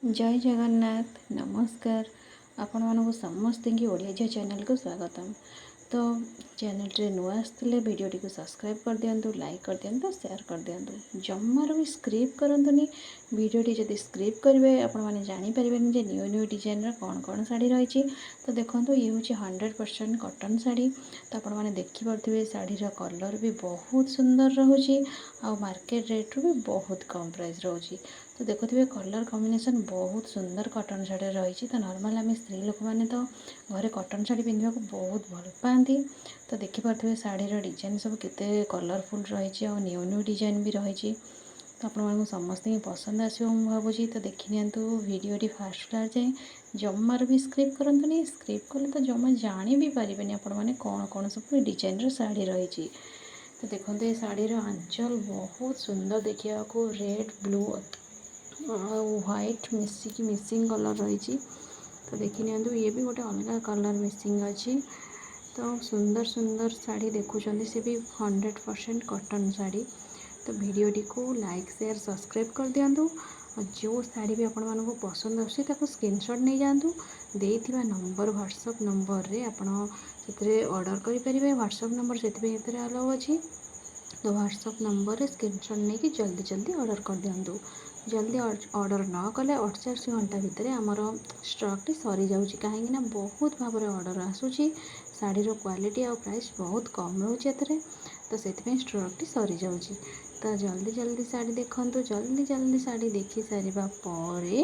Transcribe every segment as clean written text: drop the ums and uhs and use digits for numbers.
ଜୟ ଜଗନ୍ନାଥ, ନମସ୍କାର। ଆପଣମାନଙ୍କୁ ସମସ୍ତଙ୍କୁ ଓଡ଼ିଆ ଝିଅ ଚ୍ୟାନେଲକୁ ସ୍ୱାଗତମ। ତ ଚ୍ୟାନେଲରେ ନୂଆ ଆସିଥିଲେ ଭିଡ଼ିଓଟିକୁ ସବସ୍କ୍ରାଇବ୍ କରିଦିଅନ୍ତୁ, ଲାଇକ୍ କରିଦିଅନ୍ତୁ, ସେୟାର କରିଦିଅନ୍ତୁ। ଜମାରୁ ବି ସ୍କିପ୍ କରନ୍ତୁନି ଭିଡ଼ିଓଟି। ଯଦି ସ୍କିପ୍ କରିବେ, ଆପଣମାନେ ଜାଣିପାରିବେନି ଯେ ନ୍ୟୁ ନ୍ୟୁ ଡିଜାଇନର କ'ଣ କ'ଣ ଶାଢ଼ୀ ରହିଛି। ତ ଦେଖନ୍ତୁ, ଇଏ ହେଉଛି 100% କଟନ୍ ଶାଢ଼ୀ। ତ ଆପଣମାନେ ଦେଖିପାରୁଥିବେ, ଶାଢ଼ୀର କଲର୍ ବି ବହୁତ ସୁନ୍ଦର ରହୁଛି ଆଉ ମାର୍କେଟ ରେଟ୍ରୁ ବି ବହୁତ କମ୍ ପ୍ରାଇସ୍ ରହୁଛି। ତ ଦେଖୁଥିବେ, କଲର୍ କମ୍ବିନେସନ୍ ବହୁତ ସୁନ୍ଦର କଟନ୍ ଶାଢ଼ୀରେ ରହିଛି। ତ ନର୍ମାଲ୍ ଆମେ ସ୍ତ୍ରୀ ଲୋକମାନେ ତ ଘରେ କଟନ୍ ଶାଢ଼ୀ ପିନ୍ଧିବାକୁ ବହୁତ ଭଲ ପାଆନ୍ତି। ତ ଦେଖିପାରୁଥିବେ, ଶାଢ଼ୀର ଡିଜାଇନ୍ ସବୁ କେତେ କଲରଫୁଲ୍ ରହିଛି ଆଉ ନ୍ୟୁ ନ୍ୟୁ ଡିଜାଇନ୍ ବି ରହିଛି। ତ ଆପଣମାନଙ୍କୁ ସମସ୍ତଙ୍କୁ ପସନ୍ଦ ଆସିବ ମୁଁ ଭାବୁଛି। ତ ଦେଖିନିଅନ୍ତୁ ଭିଡ଼ିଓଟି ଫାଷ୍ଟ ଲାଷ୍ଟ ଯାଏଁ, ଜମାରୁ ବି ସ୍କିପ୍ କରନ୍ତୁନି। ସ୍କିପ୍ କଲେ ତ ଜମା ଜାଣି ବି ପାରିବେନି ଆପଣମାନେ କ'ଣ କ'ଣ ସବୁ ଡିଜାଇନର ଶାଢ଼ୀ ରହିଛି। ତ ଦେଖନ୍ତୁ, ଏ ଶାଢ଼ୀର ଆଞ୍ଚଲ ବହୁତ ସୁନ୍ଦର ଦେଖିବାକୁ, ରେଡ଼୍, ବ୍ଲୁ ଆଉ ହ୍ୱାଇଟ୍ ମିଶିକି ମିକ୍ସିଂ କଲର୍ ରହିଛି। ତ ଦେଖିନିଅନ୍ତୁ, ଇଏ ବି ଗୋଟେ ଅଲଗା କଲର୍ ମିକ୍ସିଂ ଅଛି। ତ ସୁନ୍ଦର ସୁନ୍ଦର ଶାଢ଼ୀ ଦେଖୁଛନ୍ତି, ସେ ବି 100% କଟନ୍ ଶାଢ଼ୀ। ତ ଭିଡ଼ିଓଟିକୁ ଲାଇକ୍, ସେୟାର, ସବସ୍କ୍ରାଇବ୍ କରିଦିଅନ୍ତୁ। ଆଉ ଯେଉଁ ଶାଢ଼ୀ ବି ଆପଣମାନଙ୍କୁ ପସନ୍ଦ ଆସୁଛି, ତାକୁ ସ୍କ୍ରିନସଟ୍ ନେଇଯାଆନ୍ତୁ। ଦେଇଥିବା ନମ୍ବର, ହ୍ୱାଟ୍ସଅପ୍ ନମ୍ବରରେ ଆପଣ ସେଥିରେ ଅର୍ଡ଼ର କରିପାରିବେ। ହ୍ୱାଟ୍ସଅପ୍ ନମ୍ବର ସେଥିପାଇଁ ଏଥିରେ ଆଲାଉ ଅଛି। ତ ହ୍ୱାଟ୍ସଅପ୍ ନମ୍ବରରେ ସ୍କ୍ରିନସଟ୍ ନେଇକି ଜଲ୍ଦି ଜଲ୍ଦି ଅର୍ଡ଼ର କରିଦିଅନ୍ତୁ। ଜଲ୍ଦି ଅର୍ଡ଼ର ନ କଲେ 48 ଘଣ୍ଟା ଭିତରେ ଆମର ଷ୍ଟକ୍ଟି ସରିଯାଉଛି, କାହିଁକିନା ବହୁତ ଭାବରେ ଅର୍ଡ଼ର ଆସୁଛି। ଶାଢ଼ୀର କ୍ୱାଲିଟି ଆଉ ପ୍ରାଇସ୍ ବହୁତ କମ୍ ରହୁଛି ଏଥିରେ, ତ ସେଥିପାଇଁ ଷ୍ଟକ୍ଟି ସରିଯାଉଛି। ତ ଜଲ୍ଦି ଜଲ୍ଦି ଶାଢ଼ୀ ଦେଖନ୍ତୁ। ଜଲ୍ଦି ଜଲ୍ଦି ଶାଢ଼ୀ ଦେଖି ସାରିବା ପରେ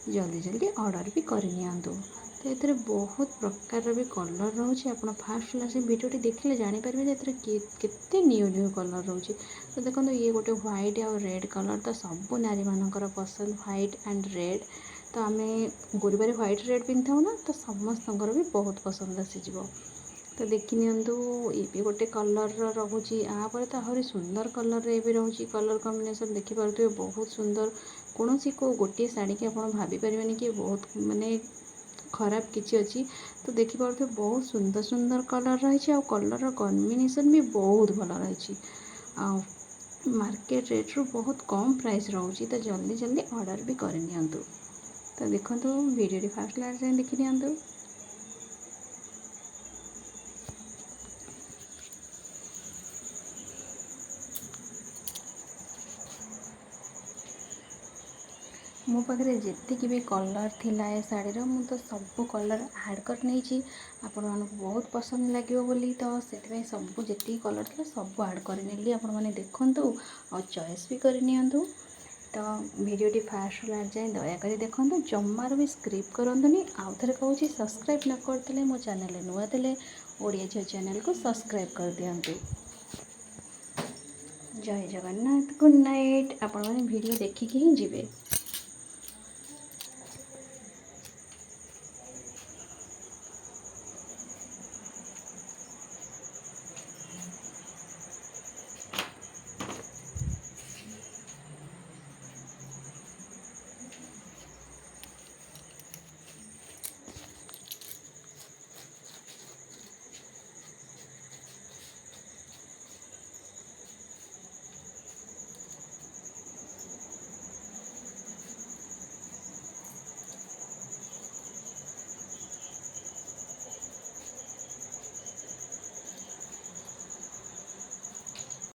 ଜଲ୍ଦି ଜଲ୍ଦି ଅର୍ଡ଼ର ବି କରିନିଅନ୍ତୁ। ତ ଏଥିରେ ବହୁତ ପ୍ରକାରର ବି କଲର୍ ରହୁଛି। ଆପଣ ଫାଷ୍ଟ ଲାଷ୍ଟ ଭିଡ଼ିଓଟି ଦେଖିଲେ ଜାଣିପାରିବେ ଯେ ଏଥିରେ କେତେ ନ୍ୟୁ ନ୍ୟୁ କଲର୍ ରହୁଛି। ତ ଦେଖନ୍ତୁ, ଇଏ ଗୋଟେ ହ୍ୱାଇଟ୍ ଆଉ ରେଡ଼୍ କଲର୍। ତ ସବୁ ନାରୀମାନଙ୍କର ପସନ୍ଦ ହ୍ୱାଇଟ୍ ଆଣ୍ଡ ରେଡ଼୍। ତ ଆମେ ଗୁରୁବାର ହ୍ୱାଇଟ୍ ରେଡ଼୍ ପିନ୍ଧିଥାଉ ନା, ତ ସମସ୍ତଙ୍କର ବି ବହୁତ ପସନ୍ଦ ଆସିଯିବ। ତ ଦେଖିନିଅନ୍ତୁ, ଇଏ ବି ଗୋଟେ କଲର୍ର ରହୁଛି। ୟାପରେ ତ ଆହୁରି ସୁନ୍ଦର କଲର୍ରେ ବି ରହୁଛି। କଲର୍ କମ୍ବିନେସନ୍ ଦେଖିପାରୁଥିବେ, ବହୁତ ସୁନ୍ଦର। କୌଣସି କେଉଁ ଗୋଟିଏ ଶାଢ଼ୀକି ଆପଣ ଭାବିପାରିବେନି କି ବହୁତ ମାନେ ଖରାପ କିଛି ଅଛି। ତ ଦେଖିପାରୁଥିବେ, ବହୁତ ସୁନ୍ଦର ସୁନ୍ଦର କଲର୍ ରହିଛି ଆଉ କଲର୍ର କମ୍ବିନେସନ୍ ବି ବହୁତ ଭଲ ରହିଛି ଆଉ ମାର୍କେଟ ରେଟ୍ରୁ ବହୁତ କମ୍ ପ୍ରାଇସ୍ ରହୁଛି। ତ ଜଲ୍ଦି ଜଲ୍ଦି ଅର୍ଡ଼ର ବି କରିନିଅନ୍ତୁ। ତ ଦେଖନ୍ତୁ, ଭିଡ଼ିଓଟି ଫାଷ୍ଟ ଲାଷ୍ଟ ଯାଏଁ ଦେଖିନିଅନ୍ତୁ। ମୋ ପାଖରେ ଯେତିକି ବି କଲର୍ ଥିଲା ଏ ଶାଢ଼ୀର, ମୁଁ ତ ସବୁ କଲର୍ ଆଡ଼୍ କରିନେଇଛି ଆପଣମାନଙ୍କୁ ବହୁତ ପସନ୍ଦ ଲାଗିବ ବୋଲି। ତ ସେଥିପାଇଁ ସବୁ ଯେତିକି କଲର୍ ଥିଲା, ସବୁ ଆଡ଼୍ କରିନେଲି। ଆପଣମାନେ ଦେଖନ୍ତୁ ଆଉ ଚଏସ୍ ବି କରିନିଅନ୍ତୁ। ତ ଭିଡ଼ିଓଟି ଫାଷ୍ଟ ଲାଷ୍ଟ ଯାଏଁ ଦୟାକରି ଦେଖନ୍ତୁ, ଜମାରୁ ବି ସ୍କିପ୍ କରନ୍ତୁନି। ଆଉ ଥରେ କହୁଛି, ସବସ୍କ୍ରାଇବ୍ ନ କରିଥିଲେ, ମୋ ଚ୍ୟାନେଲରେ ନୂଆ ଥିଲେ ଓଡ଼ିଆ ଝିଅ ଚ୍ୟାନେଲକୁ ସବସ୍କ୍ରାଇବ୍ କରିଦିଅନ୍ତୁ। ଜୟ ଜଗନ୍ନାଥ, ଗୁଡ଼୍ ନାଇଟ୍। ଆପଣମାନେ ଭିଡ଼ିଓ ଦେଖିକି ହିଁ ଯିବେ।